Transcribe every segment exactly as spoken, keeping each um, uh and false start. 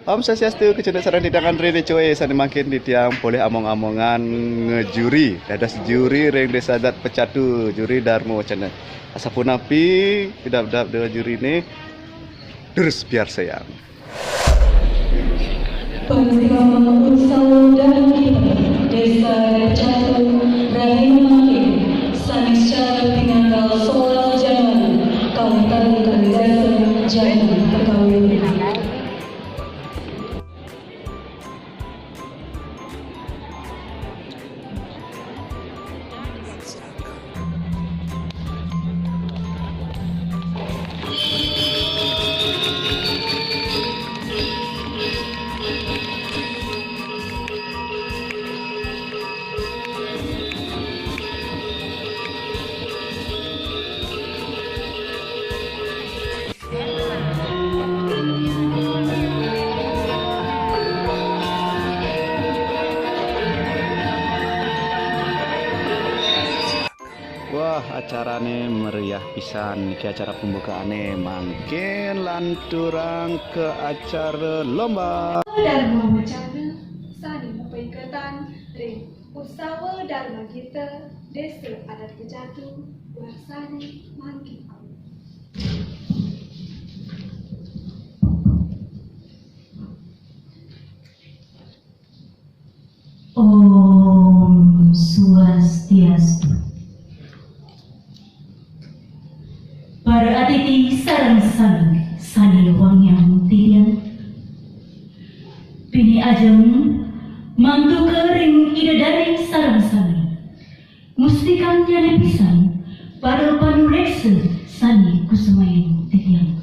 Om Swastiastu, kecunduk sareng titiang Andre Decoe, sane mangkin titiang polih among-amongan ngejuri, dados juri ring Desa Adat Pecatu, juri Dharma Wacana. Asapunapi idap-idap dewa jurine, durus piarsayang. Pangrima Usawa Dharma Gita, Desa Pecatu, rahina mangkin, sane syarat tinanggal sebelas Januari, kalih tali kalih dasa jaman kakawin. Wah, acarane meriah pisan. Niki acara pembukaane, mangkin lanturang ke acara lomba. Dharma Wacana sane mapaiketan ring Utsawa Dharma Gita Desa Adat Pecatu, warsane mangkin. Om Swastiastu. Para atiti sareng sami sane wangiang titiang. Pinih ajeng mantuka ring Ida Dane sareng sami. Mustikanyane pisan para panureksa sane kusumayang titiang.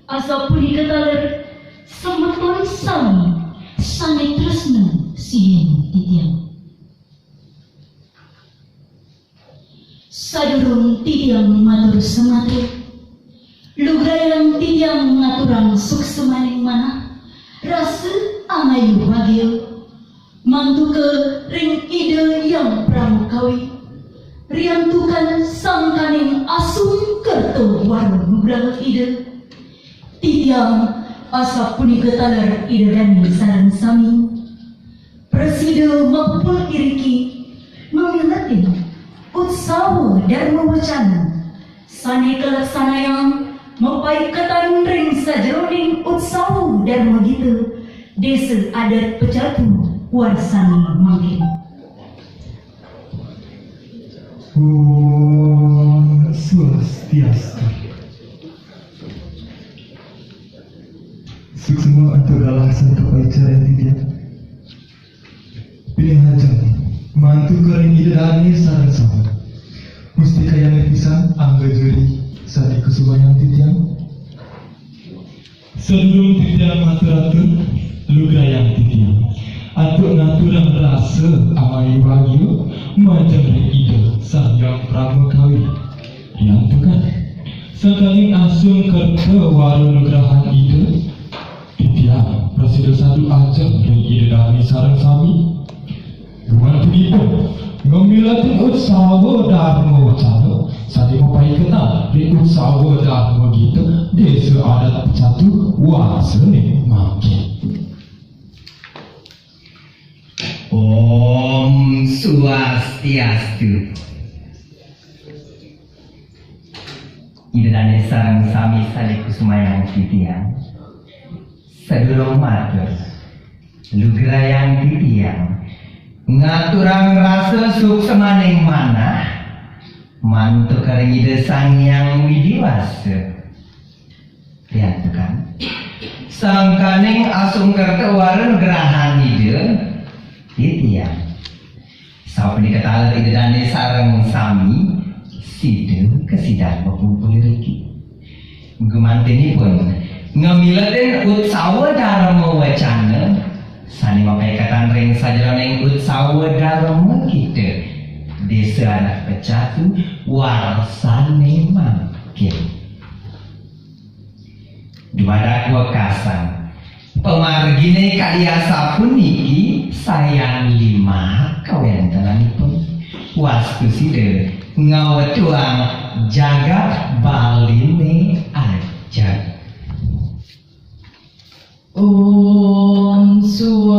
Asapunika taler semeton sami sane tresna sihin titiang. Sadurung titiang matur sumatra, lugrayang titiang ngaturang suksmaning manah, rasa angayu bagia, mantuka ring Ida Hyang Pramakawi, riantukan sangkaning asung kerta wara nugraha Ida. Titiang asapunika taler Ida Dane sareng sami prasida mapupul iriki mamiletin Utsawa Dharma Wacana sane kalaksanayang mapaiketan ring sajeroning Utsawa Dharma Gita Desa Adat Pecatu warsane mangkin. Om Swastiastu. Suksma antuk galah sareng paica ring titiang. Pinih ajeng mantuka ring Ida Dane sareng sami. Mustikayane pisan angga juri sane kusumayang titiang. Sadurung titiang matur-atur, lugrayang titiang antuk ngaturang rasa angayu bagia majeng ring Ida Sang Hyang Pramakawi. Riantukan sangkaning asung kerta wara nugrahan Ida, titiang prasida sadu ajeng ring Ida Dane sareng sami. Gumantinipun ngamiletin Utsawa Dharma Wacana sane mapaiketan ring Utsawa Dharma Gita Desa Adat Pecatu warsane mangkin. Om Swastiastu. Ida Dane sareng sami sane kusumayang titiang. Sadurung matur, lugrayang titiang ngaturang rasa suksmaning manah mantuka ring Ida Sang Hyang Widi Wasa. Riantukan sangkaning asung kerta wara nugrahan Ida, titiang sapunika taler Ida Dane sareng sami sida kasidan mapupul iriki. Gumantinipun ngamiletin Utsawa Dharma Wacana sane mapaiketan ring sajeroning Utsawa Dharma Gita Desa Adat Pecatu warsane mangkin. Dumadak wekasan, pamargine kadi asapuniki sayan limang kawentenanipun. Wastu sida ngawetuang jagat Baline ajeg. Om Swastiastu.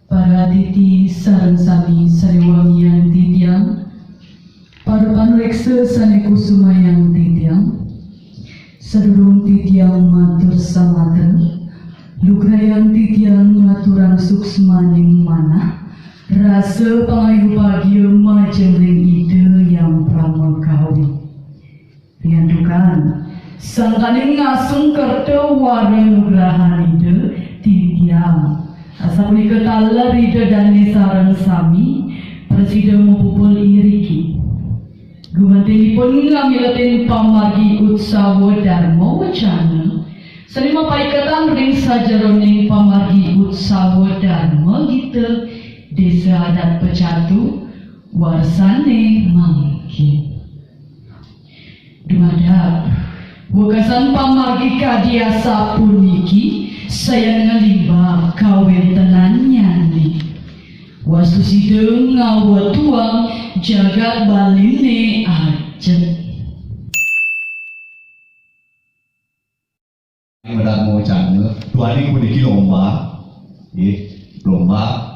Para titi sareng sami sariwangian titiang, para panureksa sane kusumayang titiang, sadurung titiang matur samatra, lugrayang titiang ngaturang suksmaning manah, rasa pangayu bagia majeng ring Ida Hyang Pramakawi. Riantukan, sangkaning ngasung kerta wara nugrahan Ida, titiang. Asapunika taler Ida dane sareng sami, prasida mapupul iriki. Gumantinipun ngamiletin pamargi utsawa Dharma Wacana, sane mapaiketan ring sajeroning pamargi utsawa Dharma Gita, Desa Adat Pecatu, warsane mangkin. Dumadak, wekasan pamargi kadi asapuniki sayan nglimbak kawentenannyane. Wastu sida ngawetuang jagat Baline ajeg. Madharma Wacana, duaning puniki lomba, nggih, lomba.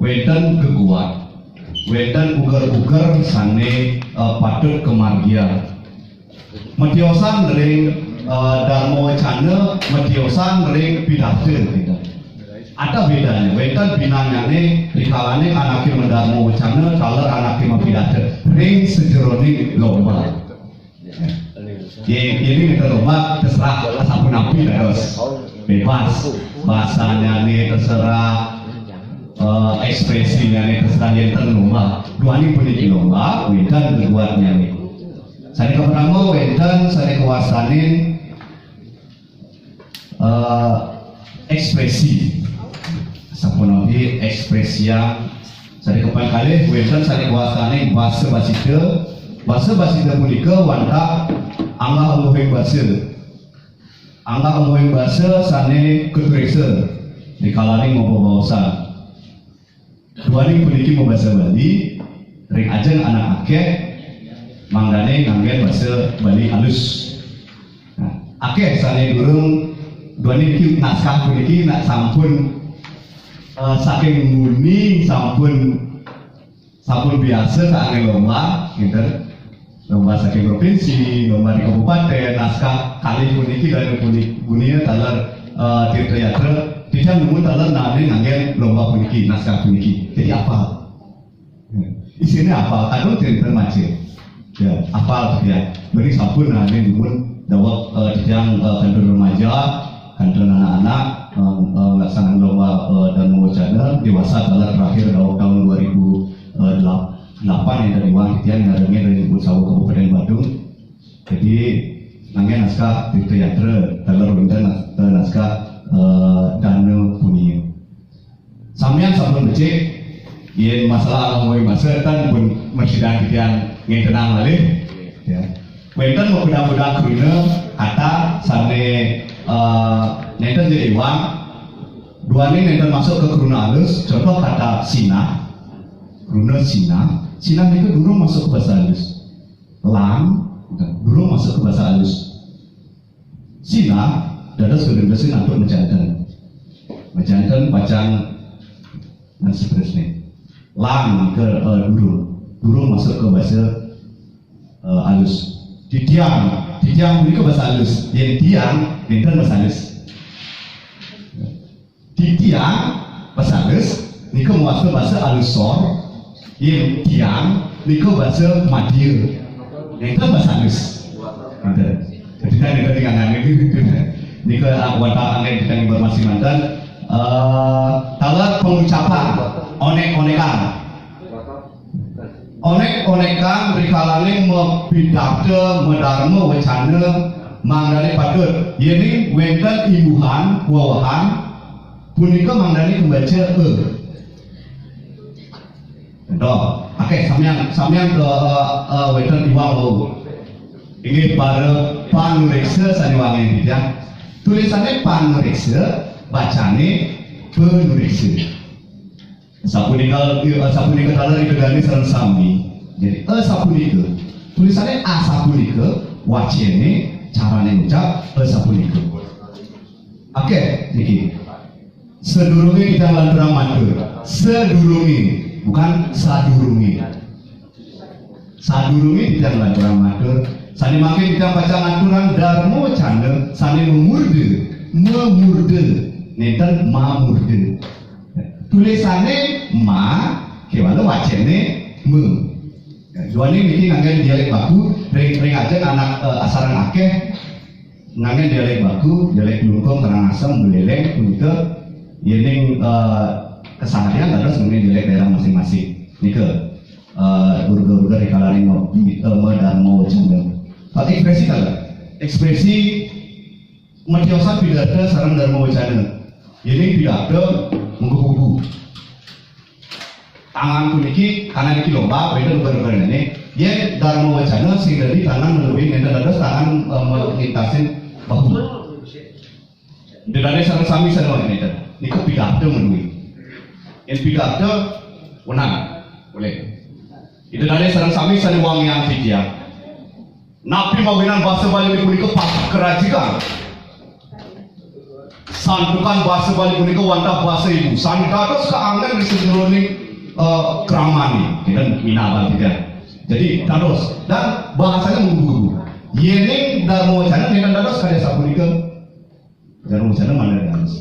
Wenten gegoat, wenten uger-uger sane, eh, patut kamargiang. Matiosan ring, eh, Dharma Wacana, matiosan ring pidabda, gitu. Ada bedanya, wenten binanyane, rikalane anake madharma wacana, taler anake mapidabda, ring sajeroning lomba. Ye, ini kita lomba, terserah sapunapi dados. Bebas. Bahasanyane terserah, eh, ekspresinyane terserah, yenten lomba. Duaning puniki lomba, wenten gegoatnyane. Sane kapertama, wenten sane kawastanin, eh, ekspresi. Sapunapi ekspresia. Sane kaping kalih, wenten sane kawastanin basa basita. Basa basita punika wantah anggah-ungguhing basa. Anggah-ungguhing basa sane katureksa rikalaning mabebaosan. Duaning puniki mabasa Bali, ring ajeng anak akeh, mangdane nganggen basa Bali alus. Nah, akeh sane durung, duaning niki naskah puniki nak sampun, eh, saking nguni sampun, sampun biasa kaangge lomba, ngenten. Lomba saking provinsi, lomba di kabupaten, naskah kalih puniki dan puni-, punia taler, eh, Tirta Yatra, titiang nemu taler nane nganggen lomba puniki, naskah puniki. Jadi apal. Isine apal, kadung tenten maca. Ya, apal titiang. Jadi sampun nane nemu daweg, eh, titiang, eh, kantun remaja, kantun anak-anak, eh, eh, nglaksanaan lomba, eh, Dharma Wacana, dewasa taler terakhir daweg tahun dua ribu delapan yang tadi wang titiang ngarengin ring Utsawa Kabupaten Badung. Jadi, nganggen naskah Tirta Yatra, taler wenten nas-, eh, naskah, eh, Dana Punia. Samian sampun becik, yen masalah alamawi masa tan pun masidan titiang ngentenang malih. Ya. Wenten makuda-kuda kruna kata sane, eh, nenten ja iwang, duaning nenten masuk ke kruna alus, contoh kata sinah, kruna sinah, sinah nika durung masuk ke basa alus. Lang, durung masuk ke basa alus. Sinah, dados gudeg besi antuk majanten. Majanten pacang dan seterusnya. Lang ke, eh, durung. Durung masuk ke basa, eh, alus. Titiang, titiang punika basa alus. Yen tiang, nenten basa alus. Titiang, basa alus, nika mawasta basa alus sor. Yen tiang, nika basa madya. Nenten basa alus. Nenten. Jadi, nenten tinggal nangis. Nika, ah, wantah angin kita informasi manten. Eh, taler pengucapan, onek-onekan. Onek-onekan rikalaning mapidabda, madharma wacana, mangdane patut. Yening wenten imbuhan, wewehan, punika mangdane kembaca e. Contoh, akeh samian, samian ke, eh, eh, wenten iwang wau. Inggih para panureksa sane wangen titiang. Tulisane panureksa, bacane penureksa. Sapunika, eh, sapunika taler Ida Dane sareng sami. Jadi, eh, sapunika. Tulisané asapunika, wacéné, carané ngucap asapunika. Oké, niki. Sadurungé titiang lanturang matur. Sadurungé, bukan sadurungé. Sadurungé titiang lanturang matur, sané mangkin titiang pacang ngaturang darma wacana sané mamurda, mamurda, nénten mamurda. Tulisané ma, kéwala wacéné ma. Duaning niki nganggén dialék baku, ring, ring ajeng anak, eh, asareng akéh nganggén dialék baku, dialék Klungkung, Karangasem, Buléléng, punika yéning, eh, keseharian dados nganggén dialék daerah masing-masing. Nika, eh, guru-guru rikalaning ma-, eh, madarma wacana. Pak, ekspresi kala? Ekspresi matiosan pidarta sareng darma wacana. Yéning pidarta menggebu-gebu. Tangan puniki, tangan niki lomba, béda lugar-lugar ini. Yén darma wacana sing dadi tangan menuhi nénten dados tangan, eh, mengintasin bahu. Ida dané sareng sami sareng nénten. Niku pidarta menuhi. Yén pidarta wenang, boleh. Ida dané sareng sami sané wangiang titiang. Napi mawinan basa Bali punika patut karajikan? Santukan basa Bali punika wantah basa ibu. Sané dados kaanggén ring sajeroning, eh, kramané. Kita minaban tiga. Jadi, dados. Dan bahasanya menggebu-gebu. Yéning darma wacana nénten dados kadi sapunika. Darma wacana mangda dados.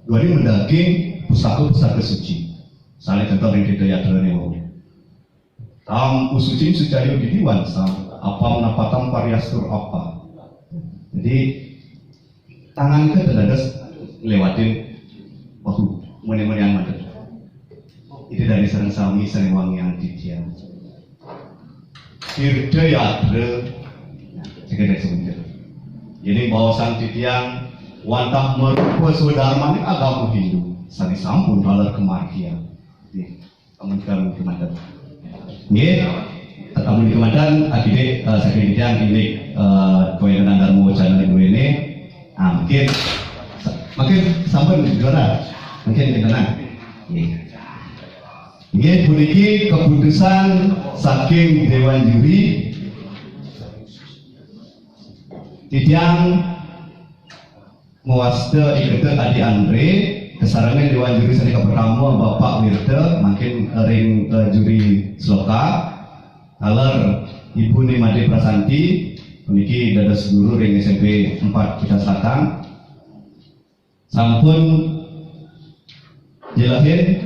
Duaning madaging pusaka-pusaka suci. Sané contoh ring Tirta Yatrané wau. Tam usucing sucayo didi wansam, apam napatam pariastur apa. Jadi, tangan ke tedados nglewatin bahu, mene-menean manten. Ida dané sareng sami sané wangiang titiang. Tirta Yatra, sekedar sebentar. Jadi, baosan titiang wantah marupa swadarmaning agama Hindu, sané sampun taler kamargiang. Amun kami kemanten. Nggih. Amun kemanten, adik, eh, saking titiang indik, eh, kawentenan darma wacana duwene. Ah, mungkin, mungkin sampun juara. Mungkin kita nah. Nggih. Nggih, puniki keputusan saking Dewan Juri. Titiang mawasta iketa Adi Andre, kasarengin Dewan Juri sané kapertama Bapak Wirta, mangkin ring, eh, juri sloka, taler Ibu Ni Made Prasanti, puniki dados guru ring S M P empat Kuta Selatan. Sampun jelasin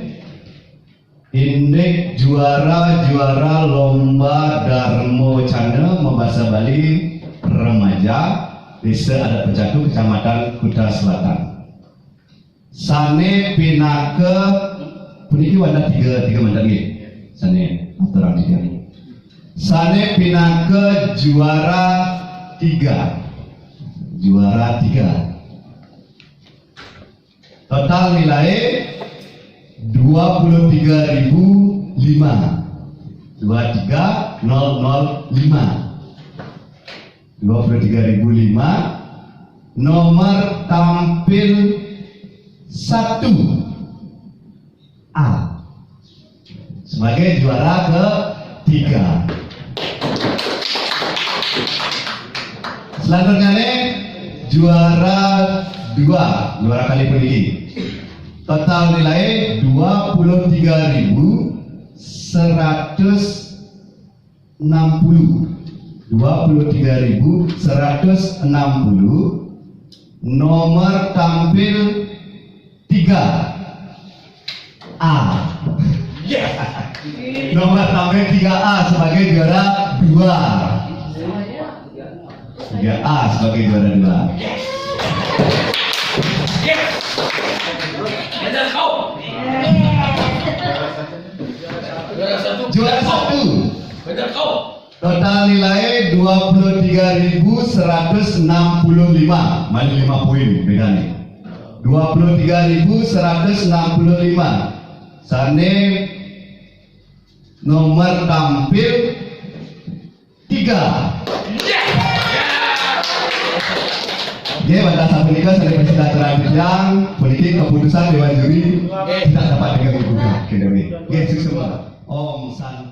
indik juara-juara lomba Darma Wacana mabasa Bali remaja Desa Adat Pecatu, Kecamatan Kuta Selatan. Sané pinaka puniki wantah tiga, tiga manten nggih. Sané aturang tiga. Sané pinaka juara tiga. Juara tiga. Total nilai dua puluh tiga ribu lima. Dua tiga nol nol lima. Dua puluh tiga ribu lima. Nomor tampil satu A. Sebagai juara ketiga. Selanjutnya nih, juara dua, juara kali puniki. Total nilai dua puluh tiga ribu seratus enam puluh. Dua puluh tiga ribu seratus enam puluh. Nomor tampil tiga A. Nomor tampil tiga A sebagai juara dua. Tiga A sebagai juara dua. Juara satu. Total nilai dua puluh tiga ribu seratus enam puluh lima. Malih lima poin bedane. Dua puluh tiga ribu seratus enam puluh lima. Sane nomor tampil tiga. Nggih, wantah sapunika sane prasida aturang titiang, puniki keputusan Dewan Juri tidak dapat diganggu gugat, kene nggih. Nggih, suksma. Om Santi.